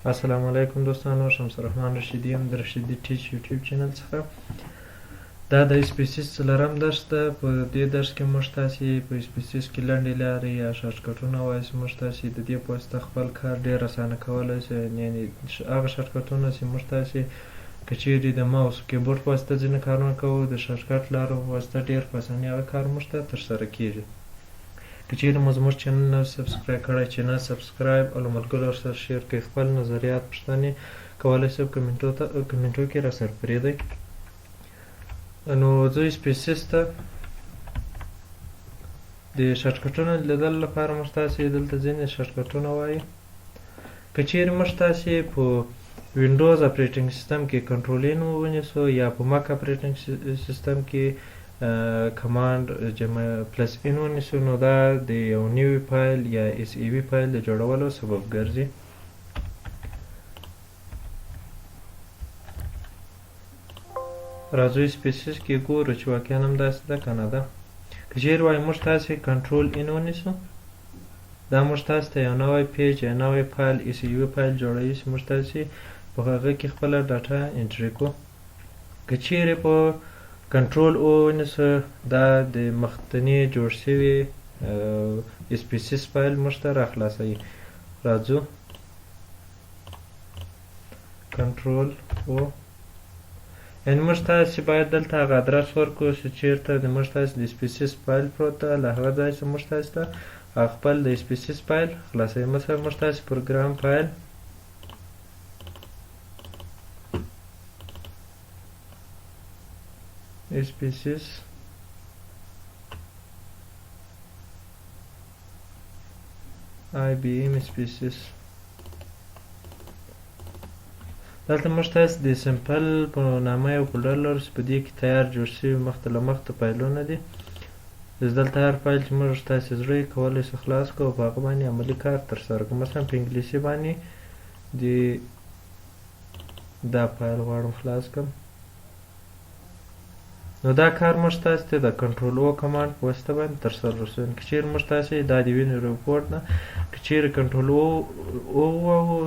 السلام علیکم دوستانو، شمس الرحمن رشیدي یم د رشیدي ټیچ یوټیوب چینل څخه. دا د SPSS څلورم درس ده. په دې درس کې موږ تاسې په SPSS کې لنډې لارې یا شارټکټونه وایو چې موږ تاسې د دې په واسطه خپل کار ډېر اسانه کولی شو. یعنې هغه شارټکټونه چې موږ تاسې که چیرې د ماوس کیبورډ په واسطه ځینې کارونه کوو، د شارټکټ لارو په واسطه ډېر په اسانۍ هغه کار موږ ته ترسره کیږي. که چیرې مو زموږ چینل نه subscribe کړی، channel subscribe او له ملګرو سره share کړئ. خپل نظریات، پوښتنې کولی شئ کمنټو کې راسره پرېږدئ. نو زه SPSS ته د شارټکټونو لیدلو لپاره موږ تاسې دلته ځینې شارټکټونه وایي. که چیرې موږ تاسې په Windows operating system کې Control N ونیسو یا په Mac operating system کې Command جمع plus N ونیسو، نو دا د یو نوي فایل یا SAV فایل د جوړولو سبب ګرځي. راځو SPSS کې ګورو چې واقعا هم داسې ده که نه ده. که چیرې وایي موږ تاسې Control N ونیسو، دا موږ تاسې ته یو نوی page یا نوی فایل SAV فایل جوړوي چې موږ تاسې په هغه کې خپله data entry کړو. که چیرې په Control O ونیسو، دا د مخکني جوړ شوي SPSS فایل موږ ته راخلاصوي. راځو Control O، یعنې موږ تاسې باید دلته هغه ادرس ورکړو چې چیرته د موږ تاسې د SPSS فایل پروت ده، له هغه ځای څخه موږ تاسې ته خپل د SPSS فایل خلاصوي. مثلا موږ تاسې Program File SPSS IBM SPSS، دلته موږ تاسې د sample په نامه یو folder لرو چې په دې کې تیار جوړ شوي مخته له مخته فایلونه دي. دلته هر فایل چې موږ تاسې زړه یې کولی شو خلاص کړو او په هغه باندې عملي کار ترسره کړو. مثلا په انګلیسي باندې د دا فایل غواړم خلاص کړم، نو دا کار موږ تاسې ته د Control O command په واسطه باندې ترسره رسوي. که چیرې موږ تاسې دا د وینې رپورټ نه که چیرې Control O ووهو،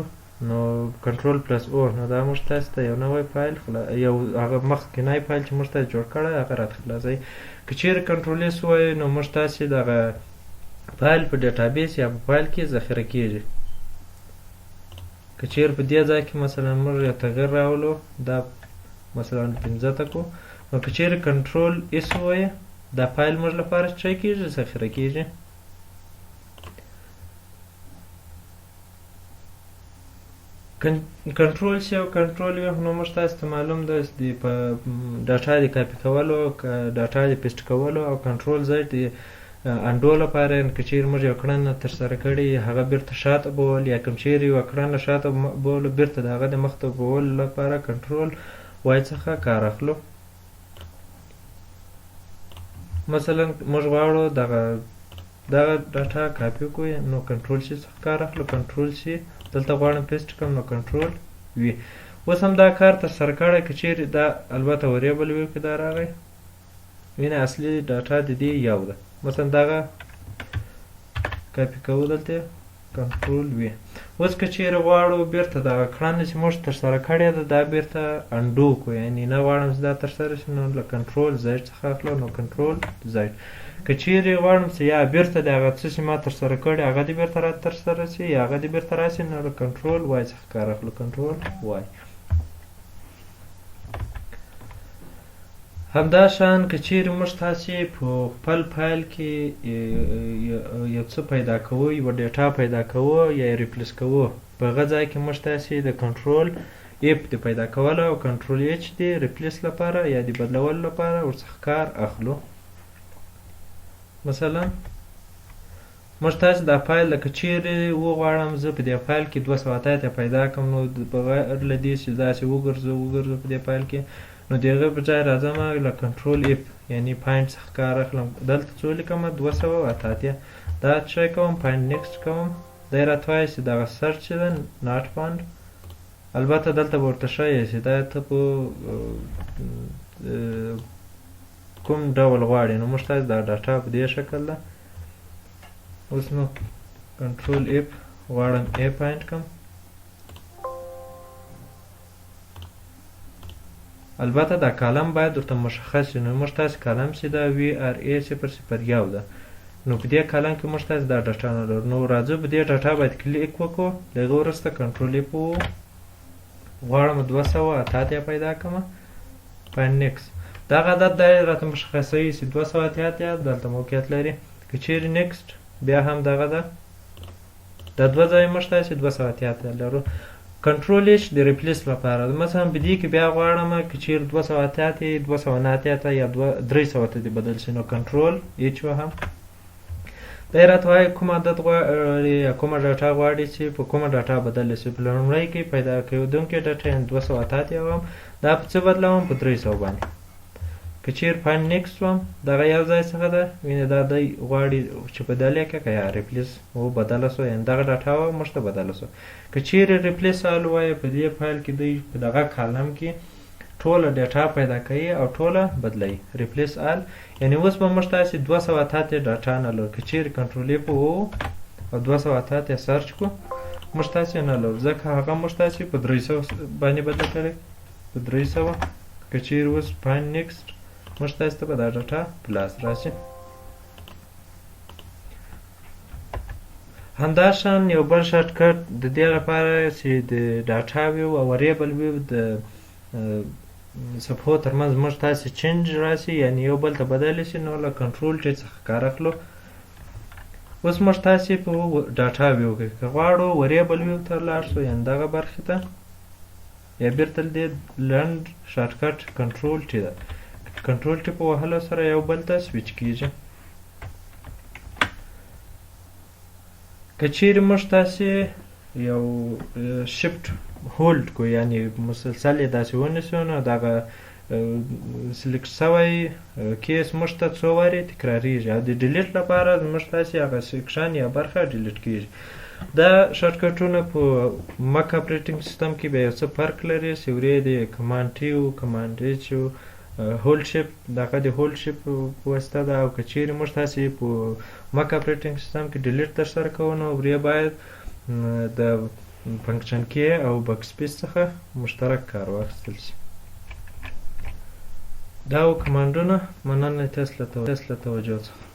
نو Control plus O، نو دا موږ تاسې ته یو نوی فایل یو هغه مخکنی فایل چې موږ تاسې جوړ کړی هغه راته خلاصوي. که چیرې Control S ووایو، نو موږ تاسې دغه فایل په database یا په فایل کې ذخیره کیږي. که چیرې په دې ځای کې مثلا موږ یو تغییر راولو، دا مثلا 5 ته کو، نو که چیرې Control S ووایو، دا فایل موږ لپاره څه کیږي؟ ذخیره کیږي. Control C او Control V نو موږ تاسو ته معلوم ده چې د په data د کاپي کولو، data د paste کولو او Control Z د undo لپاره. که چیرې موږ یو کړنه ترسره کړې، هغه بیرته شاته بول، یا کوم چیرې یوه کړنه شاته بولو، بیرته د هغه د مخته بولو لپاره Control Y څخه کار اخلو. مثلا موږ غواړو دغه data کاپي کړو، نو Control C څخه کار اخلو. Control C، دلته غواړم paste کړم، نو Control V. اوس هم دا کار ترسره کړی. که چیرې دا البته variable view کې دا راغی، وینه اصلي data د دې یو ده. مثلا دغه کاپي کوو، دلته Control V. اوس که چیرې غواړو بیرته دغه کړنه چې موږ ترسره کړې ده دا بیرته undo کړو، یعنې نه غواړم چې دا ترسره شي، نو له Control Z څخه اخلو، نو Control Z. که چیرې غواړم چې یا بیرته د هغه څه چې ما ترسره کړي هغه دې بیرته را ترسره شي یا هغه دې بیرته راشي، نو له Control Y څخه کار اخلو، Control Y. همدا شان که چیرې موږ تاسې په خپل فایل کې یو څه پیدا کوو، یوه data پیدا کوو یا یې replace کوو، په هغه ځای کې موږ تاسې د Control F د پیدا کولو او Control H د replace لپاره یا د بدلولو لپاره ورڅخه کار اخلو. مثلا موږ تاسې دا فایل لکه چیرې وغواړم زه په دې فایل کې 288 پیدا کړم، نو بغیر له دې چې داسې وګرځو وګرځو په دې فایل کې، نو د هغه په ځای راځم له Control F یعنی find څخه کار اخلم. دلته څو لیکم؟ 288. دا څه کوم؟ Find next کوم. دی راته وایي چې دغه search چې ده not found. البته دلته به ورته ښیي چې دا ته په کوم ډول غواړې. نو موږ تاسې دا data په دې شکل ده. اوس نو Control F غواړم A find کړم. البته دا column باید ورته مشخص شي. نو موږ تاسې column چې دا VRA 001 ده، نو په دې column کې موږ تاسې دا data نه لرو. نو راځو په دې data باید کلیک وکړو، له هغه وروسته control F غواړم 288 پیدا کړم، find next. دغه عدد دی راته مشخصوي چې 288 دلته موقعیت لري. که چیرې next بیا هم دغه ده، دا دوه ځای موږ تاسې 288 لرو. control H د replace لپاره، مثلا په دې کې بیا غواړم که چیرې 288 289 یا 300 ته دې بدل شي، نو control H وهم. دی راته وایي کوم عدد غواړي یا کومه data غواړي چې په کومه data بدله شي. په لومړی کې پیدا کېدونکې data یعنې 288 وم، دا په څه بدلوم؟ په 300 باندې. که چیرې find next وم، دغه یو ځای څخه ده، وینې دا دی غواړي چې بدل یې کړه که یا replace و بدله شو، یعنې دغه data وه موږ ته بدله شو. که چیرې replace all وایي، په دې فایل کې دی په دغه column کې ټوله data پیدا کوي او ټوله بدلوي. replace all یعنې اوس به موږ تاسې 288 data نه لرو. که چیرې control F او 288 search کو، موږ تاسې نه لرو، ځکه هغه موږ تاسې په 300 باندې بدله کړې، په 300. که چیرې اوس find next، موږ تاسې ته به دا data په لاس راشي. همداشان یو بل shortcut د دې لپاره چې د data view او variable view د صفحو ترمنځ موږ تاسې change راشي، یعنې یو بل ته بدل شي، نو له control T څخه کار اخلو. اوس موږ تاسې په data view کې که غواړو variable view ته لاړ شو، یعنې دغه برخې ته، یا بیرته دې لنډ shortcut control T ده، control T په وهلو سره یو بل ته سویچ کیږي. که چیرې موږ تاسې یو shift hold کو، یعنې مسلسل یې داسې ونیسو، نو دغه select شوی case موږ ته څو وارې تکراریږي او د delete لپاره موږ تاسې هغه section یا برخه delete کیږي. دا shortcut ونه په Mac operating system کې بیا یو څه فرق لري چې ورې د command T او command H او hold shift، دغه د hold shift په واسطه ده. او که چیرې موږ تاسې په Mac operating system کې delete ترسره کوو، نو ورې باید د function key او backspace څخه مشترک کار واخیستل شي. دا و command ونه. مننه تاسو له توجه څخه.